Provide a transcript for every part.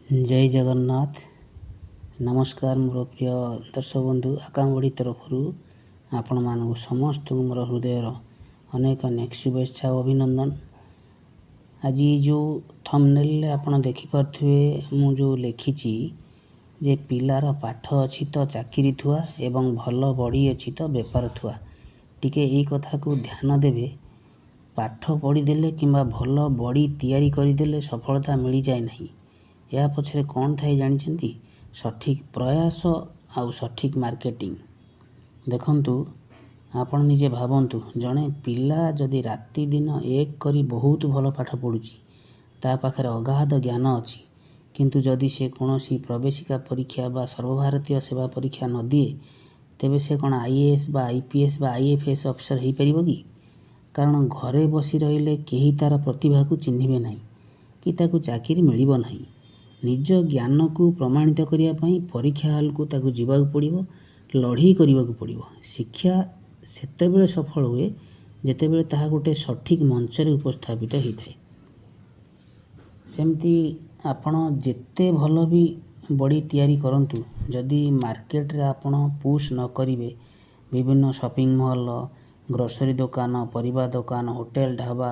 ଜୟ ଜଗନ୍ନାଥ। ନମସ୍କାର ମୋର ପ୍ରିୟ ଦର୍ଶକ ବନ୍ଧୁ, ଆକାମବଡ଼ି ତରଫରୁ ଆପଣମାନଙ୍କୁ ସମସ୍ତଙ୍କୁ ମୋର ହୃଦୟର ଅନେକ ଅନେକ ଶୁଭେଚ୍ଛା ଓ ଅଭିନନ୍ଦନ। ଆଜି ଯେଉଁ ଥମ୍ବନେଲ୍ରେ ଆପଣ ଦେଖିପାରୁଥିବେ, ମୁଁ ଯେଉଁ ଲେଖିଛି ଯେ ପିଲାର ପାଠ ଅଛି ତ ଚାକିରି ଥୁଆ ଏବଂ ଭଲ ବଡ଼ି ଅଛି ତ ବେପାର ଥୁଆ। ଟିକେ ଏଇ କଥାକୁ ଧ୍ୟାନ ଦେବେ। ପାଠ ପଢ଼ିଦେଲେ କିମ୍ବା ଭଲ ବଡ଼ି ତିଆରି କରିଦେଲେ ସଫଳତା ମିଳିଯାଏ ନାହିଁ। ଏହା ପଛରେ କ'ଣ ଥାଏ ଜାଣିଛନ୍ତି? ସଠିକ୍ ପ୍ରୟାସ ଆଉ ସଠିକ୍ ମାର୍କେଟିଂ। ଦେଖନ୍ତୁ, ଆପଣ ନିଜେ ଭାବନ୍ତୁ, ଜଣେ ପିଲା ଯଦି ରାତି ଦିନ ଏକ କରି ବହୁତ ଭଲ ପାଠ ପଢ଼ୁଛି, ତା ପାଖରେ ଅଗାଧ ଜ୍ଞାନ ଅଛି, କିନ୍ତୁ ଯଦି ସେ କୌଣସି ପ୍ରବେଶିକା ପରୀକ୍ଷା ବା ସର୍ବଭାରତୀୟ ସେବା ପରୀକ୍ଷା ନ ଦିଏ, ତେବେ ସେ କ'ଣ ଆଇଏଏସ୍ ବା ଆଇପିଏସ୍ ବା ଆଇଏଫ୍ଏସ୍ ଅଫିସର ହେଇପାରିବ କି? କାରଣ ଘରେ ବସି ରହିଲେ କେହି ତା'ର ପ୍ରତିଭାକୁ ଚିହ୍ନିବେ ନାହିଁ କି ତାକୁ ଚାକିରି ମିଳିବ ନାହିଁ। ନିଜ ଜ୍ଞାନକୁ ପ୍ରମାଣିତ କରିବା ପାଇଁ ପରୀକ୍ଷା ହଲ୍କୁ ତାକୁ ଯିବାକୁ ପଡ଼ିବ, ଲଢ଼େଇ କରିବାକୁ ପଡ଼ିବ। ଶିକ୍ଷା ସେତେବେଳେ ସଫଳ ହୁଏ ଯେତେବେଳେ ତାହା ଗୋଟେ ସଠିକ୍ ମଞ୍ଚରେ ଉପସ୍ଥାପିତ ହେଇଥାଏ। ସେମିତି ଆପଣ ଯେତେ ଭଲ ବି ବଡ଼ି ତିଆରି କରନ୍ତୁ, ଯଦି ମାର୍କେଟରେ ଆପଣ ପୁଶ୍ ନ କରିବେ, ବିଭିନ୍ନ ସପିଂ ମଲ୍, ଗ୍ରୋସରୀ ଦୋକାନ, ପରିବା ଦୋକାନ, ହୋଟେଲ, ଢାବା,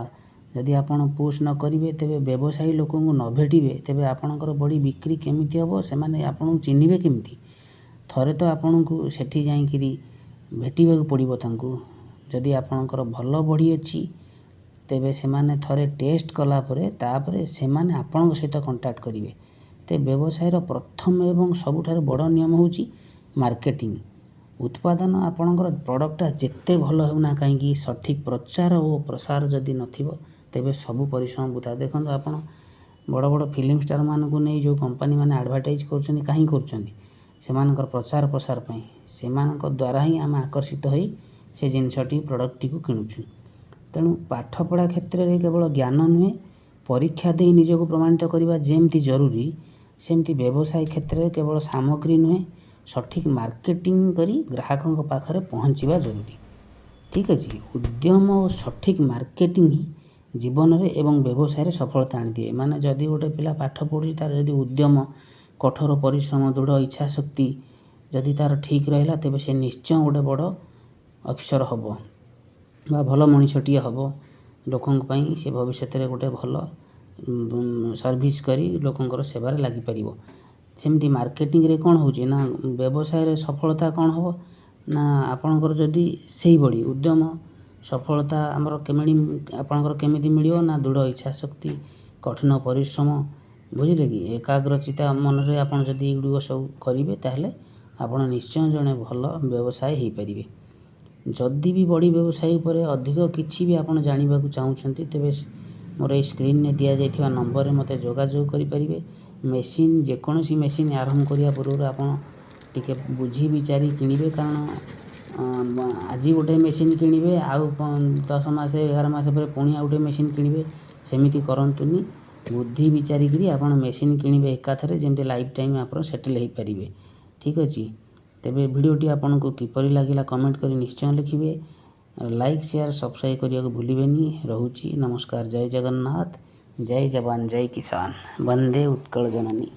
ଯଦି ଆପଣ ପୁଶ୍ ନ କରିବେ, ତେବେ ବ୍ୟବସାୟୀ ଲୋକଙ୍କୁ ନ ଭେଟିବେ, ତେବେ ଆପଣଙ୍କର ବଡ଼ି ବିକ୍ରି କେମିତି ହେବ? ସେମାନେ ଆପଣଙ୍କୁ ଚିହ୍ନିବେ କେମିତି? ଥରେ ତ ଆପଣଙ୍କୁ ସେଠି ଯାଇକିରି ଭେଟିବାକୁ ପଡ଼ିବ ତାଙ୍କୁ। ଯଦି ଆପଣଙ୍କର ଭଲ ବଡ଼ି ଅଛି, ତେବେ ସେମାନେ ଥରେ ଟେଷ୍ଟ କଲା ପରେ ତାପରେ ସେମାନେ ଆପଣଙ୍କ ସହିତ କଣ୍ଟାକ୍ଟ କରିବେ। ତେବେ ବ୍ୟବସାୟର ପ୍ରଥମ ଏବଂ ସବୁଠାରୁ ବଡ଼ ନିୟମ ହେଉଛି ମାର୍କେଟିଂ। ଉତ୍ପାଦନ, ଆପଣଙ୍କର ପ୍ରଡ଼କ୍ଟଟା ଯେତେ ଭଲ ହେଉନା କାହିଁକି, ସଠିକ୍ ପ୍ରଚାର ଓ ପ୍ରସାର ଯଦି ନଥିବ, ତେବେ ସବୁ ପରିଶ୍ରମ ବୃଥା। ଦେଖନ୍ତୁ, ଆପଣ ବଡ଼ ବଡ଼ ଫିଲ୍ମ ଷ୍ଟାରମାନଙ୍କୁ ନେଇ ଯେଉଁ କମ୍ପାନୀମାନେ ଆଡ଼ଭର୍ଟାଇଜ୍ କରୁଛନ୍ତି, କାହିଁ କରୁଛନ୍ତି? ସେମାନଙ୍କର ପ୍ରଚାର ପ୍ରସାର ପାଇଁ। ସେମାନଙ୍କ ଦ୍ୱାରା ହିଁ ଆମେ ଆକର୍ଷିତ ହୋଇ ସେ ଜିନିଷଟି, ପ୍ରଡ଼କ୍ଟଟିକୁ କିଣୁଛୁ। ତେଣୁ ପାଠପଢ଼ା କ୍ଷେତ୍ରରେ କେବଳ ଜ୍ଞାନ ନୁହେଁ, ପରୀକ୍ଷା ଦେଇ ନିଜକୁ ପ୍ରମାଣିତ କରିବା ଯେମିତି ଜରୁରୀ, ସେମିତି ବ୍ୟବସାୟ କ୍ଷେତ୍ରରେ କେବଳ ସାମଗ୍ରୀ ନୁହେଁ, ସଠିକ୍ ମାର୍କେଟିଂ କରି ଗ୍ରାହକଙ୍କ ପାଖରେ ପହଞ୍ଚିବା ଜରୁରୀ। ଠିକ୍ ଅଛି, ଉଦ୍ୟମ ଓ ସଠିକ୍ ମାର୍କେଟିଂ ହିଁ ଜୀବନରେ ଏବଂ ବ୍ୟବସାୟରେ ସଫଳତା ଆଣିଦିଏ। ମାନେ ଯଦି ଗୋଟେ ପିଲା ପାଠ ପଢ଼ୁଛି, ତାର ଯଦି ଉଦ୍ୟମ, କଠୋର ପରିଶ୍ରମ, ଦୃଢ଼ ଇଚ୍ଛାଶକ୍ତି ଯଦି ତାର ଠିକ୍ ରହିଲା, ତେବେ ସେ ନିଶ୍ଚୟ ଗୋଟେ ବଡ଼ ଅଫିସର ହେବ ବା ଭଲ ମଣିଷଟିଏ ହେବ। ଲୋକଙ୍କ ପାଇଁ ସେ ଭବିଷ୍ୟତରେ ଗୋଟେ ଭଲ ସର୍ଭିସ୍ କରି ଲୋକଙ୍କର ସେବାରେ ଲାଗିପାରିବ। ସେମିତି ମାର୍କେଟିଂରେ କ'ଣ ହେଉଛି ନା, ବ୍ୟବସାୟରେ ସଫଳତା କ'ଣ ହେବ ନା, ଆପଣଙ୍କର ଯଦି ସେଇଭଳି ଉଦ୍ୟମ, ସଫଳତା ଆମର କେମିତି, ଆପଣଙ୍କର କେମିତି ମିଳିବ ନା, ଦୃଢ଼ ଇଚ୍ଛାଶକ୍ତି, କଠିନ ପରିଶ୍ରମ, ବୁଝିଲେ କି, ଏକାଗ୍ରଚିତା ମନରେ ଆପଣ ଯଦି ଏଗୁଡ଼ିକ ସବୁ କରିବେ, ତାହେଲେ ଆପଣ ନିଶ୍ଚୟ ଜଣେ ଭଲ ବ୍ୟବସାୟୀ ହେଇପାରିବେ। ଯଦି ବି ବଡ଼ି ବ୍ୟବସାୟ ଉପରେ ଅଧିକ କିଛି ବି ଆପଣ ଜାଣିବାକୁ ଚାହୁଁଛନ୍ତି, ତେବେ ମୋର ଏଇ ସ୍କ୍ରିନ୍ରେ ଦିଆଯାଇଥିବା ନମ୍ବରରେ ମୋତେ ଯୋଗାଯୋଗ କରିପାରିବେ। ମେସିନ୍, ଯେକୌଣସି ମେସିନ୍ ଆରମ୍ଭ କରିବା ପୂର୍ବରୁ ଆପଣ ଟିକେ ବୁଝି ବିଚାରି କିଣିବେ। କାରଣ ଆଜି ଗୋଟେ ମେସିନ୍ କିଣିବେ, ଆଉ 10 ମାସ 11 ମାସ ପରେ ପୁଣି ଆଉ ଗୋଟେ ମେସିନ୍ କିଣିବେ, ସେମିତି କରନ୍ତୁନି। ବୁଦ୍ଧି ବିଚାରିକିରି ଆପଣ ମେସିନ୍ କିଣିବେ ଏକାଥରେ, ଯେମିତି ଲାଇଫ୍ ଟାଇମ୍ ଆପଣ ସେଟେଲ୍ ହେଇପାରିବେ। ଠିକ୍ ଅଛି, ତେବେ ଭିଡ଼ିଓଟି ଆପଣଙ୍କୁ କିପରି ଲାଗିଲା କମେଣ୍ଟ କରି ନିଶ୍ଚୟ ଲେଖିବେ। ଲାଇକ୍, ସେୟାର, ସବସ୍କ୍ରାଇବ୍ କରିବାକୁ ଭୁଲିବେନି। ରହୁଛି, ନମସ୍କାର। ଜୟ ଜଗନ୍ନାଥ, ଜୟ ଯବାନ, ଜୟ କିଷାନ, ବନ୍ଦେ ଉତ୍କଳ ଜନନୀ।